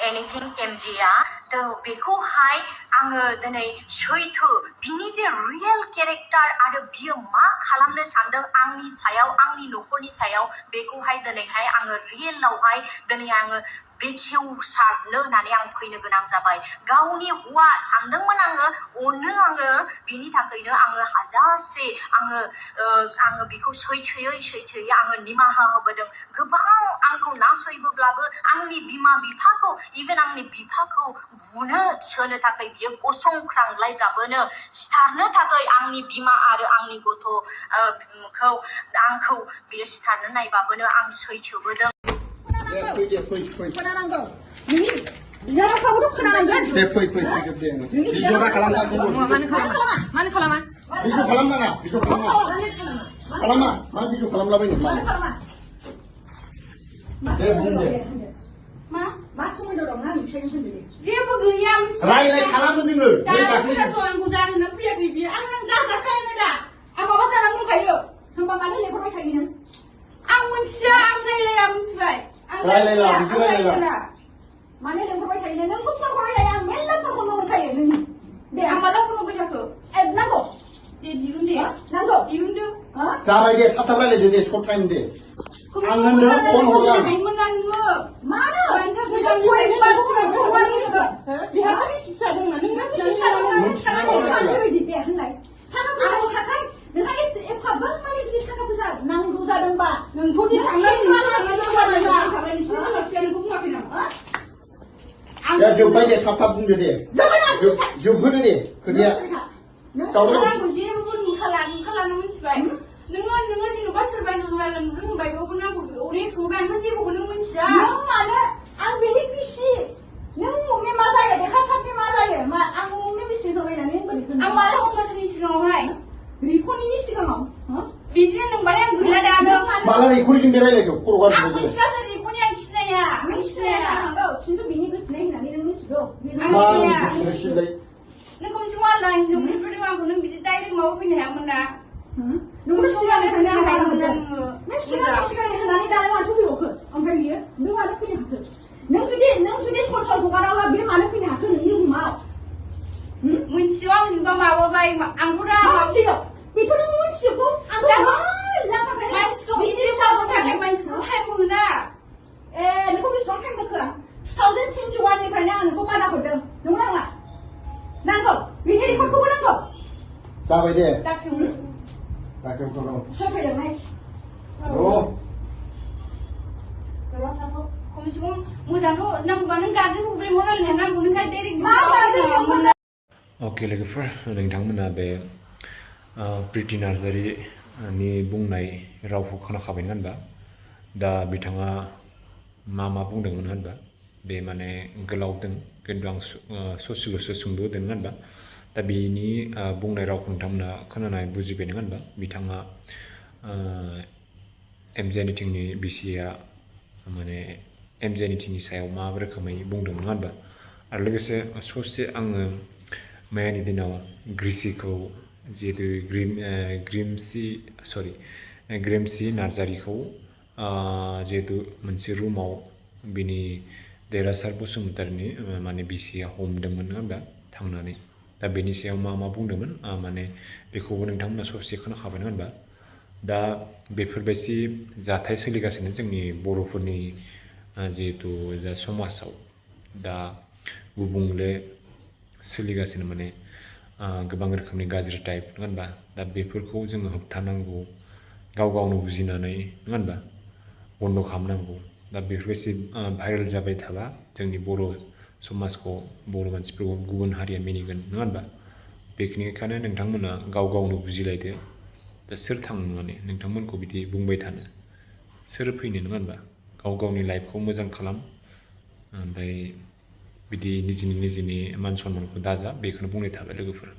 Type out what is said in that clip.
anything MJया बेखौहाय आङो दिनै सैथो बिनि जे रियेल केरेक्टार आरो बियो मा खालामनो सानदों आंनि सायाव आंनि नखरनि सायाव बेखौहाय दिनैहाय आङो रियेलावहाय दिनै आङो बेखेवसारनो होननानै आं फैनो गोनां जाबाय गावनि हौवा सानदोंमोन आङो अनो आङो बिनि थाखायनो आङो हाजासे आङो बेखौ सैथोयै आङो निमाहा होबोदों गोबां आंखौ नासयबोब्लाबो आंनि बिमा बिफाखौ इभेन आंनि बिफाखौ बुनो सोनो थाखाय बियो गसंख्रांलायब्लाबोनो सिथारनो थाखाय आंनि बिमा आरो आंनि गथ'खौ आंखौ बियो सिथारनो नायबाबोनो आं सैथोबोदों मा सोमोन्दो दं ना फिसायनि सोमोन्दो जेबो गैया रायलाय खालामो नोङो दाख्लै आंखौ जानो होनना फैयाखै बियो आं जाजाखायानो दा आं माबा जानानै दंखायो होनबा मानो लेंहरबाय थायो नों आं मोनथिया आं रायलाया मिथिबाय आं रायलायला बिदि रायलायला मानो लेंहरबाय थायो नों फन हरबाय थायो आं मेल्ला फन मोनखायो नोंनि दे आं माला फन हरबाय थाखो नांगौ दे दिरुन दे नांगौ दिरुनदो जाबाय दे थाब रायलायदो दे सर्ट टाइम दे आं नोंनो फन हरला मानो जोब्बाय दे थाब बुंदो दे जोबहोदो दे खोथाया जेबो नुखाला नों मिथिबाय नोङो जेनेबा सोरबा जरायला नुदों होनबाय बेयावबो नांगौ अनेक संबाय ओमफ्राय जेबोखौ नों मिथिया नों मानो आं बेनि बिसि नों मम्मी मा जायो देखा साननि मा जायो मा आं मम्मी बिसि होबायनानै होनबाय आं माला हमनो सोरनि सिगाङावहाय रिखनिनि सिगाङाव बिदिनो नोंबाथाय आं गैला दानो माला रिखनिजों बेरायलायखौ खर' गाज्रि आं मिथिया सोर रिखनि आं सिनाया खिन्थु बिनि गोसोनाय होननानै नों मिथिगौ आं सिनाया नों खमसे खम आलदा हिनजावफोरदों आंखौ नों बिदि डाइरेक्ट माबा फैनो हायामोन ना नों सिगांनिफ्रायनो हायामोन ना नोङो सिगांनि होनानै दालाय माथो फैबावखो ओमफ्राय बियो नों मानो फैनो हाखो नों जुदि सनसल हगाराबा बियो मानो फैनो हाखो नोंनि रुमाव मोनथियो आं जेनेबा माबाबाय आंखौ दा मिथियो बेखौ नों मिथिजोबगौ आं दा मानसिखौ बिदि मावनो थाखाय मानसिखौ टाइम मोना नोंखौ बेसेबां टाइम होखो आं 2021 निफ्रायनो आं नोंखौ बादा हरदों नंगौ नाङा नांगौ बिनि रेकर्डखौबो नांगौ जाबाय दे सोर फैदोंहाय खमसे खम मोजांथ' नांगौबा नों गाज्रि प्रब्लेम रायलायनो नांगौ नोंखाय डाइरेक्ट अके लोगोफोर नोंथांमोना बे प्रिति नार्जारिनि बुंनाय रावखौ खोनाखाबाय होनबा दा बिथाङा मा बुंदोंमोन होनबा बे माने गोलावदों खिन्थु आं ससेल'सो सुंद' होदों होनबा दा बिनि बुंनाय रावखौ नोंथांमोना खोनानाय बुजिबाय नङा होनबा बिथाङा एमजेनिथिंनि बिसिया माने एमजेनिथिंनि सायाव मा रोखोमै बुंदोंमोन होनबा आरो लोगोसे ससे आङो मैयानि दिनाव ग्रिसिखौ जिहेतु ग्रेमसि नार्जारिखौ जिहेतु मोनसे रुमाव बिनि देरहासार बसुमतारिनि माने बिसिया हमदोंमोन नङा होनबा थांनानै दा बेनि सायाव मा बुंदोंमोन माने बेखौबो नोंथांमोना ससे खोनाखाबाय नङा होनबा दा बेफोरबायदि जाथाय सोलिगासिनो जोंनि बर'फोरनि जिहेतु जा समाजाव दा गुबुंले सोलिगासिनो माने गोबां रोखोमनि गाज्रि टाइप नङा होनबा दा बेफोरखौ जोङो होबथानांगौ गावनो बुजिनानै नङा होनबा बन्द' खालामनांगौ दा बेफोरबायदि भाइरेल जाबाय थाबा जोंनि बर' समाजखौ बर' मानसिफोरखौ गुबुन हारिया मिनिगोन नङा होनबा बेनिखायनो नोंथांमोना गावनो बुजिलायदो दा सोर थांनो माने नोंथांमोनखौ बिदि बुंबाय थानो सोर फैनो नङा होनबा गावनि लाइफखौ मोजां खालाम ओमफ्राय बिदि निजिनि मान सन्मानखौ दाजा बेखौनो बुंनाय थाबाय लोगोफोर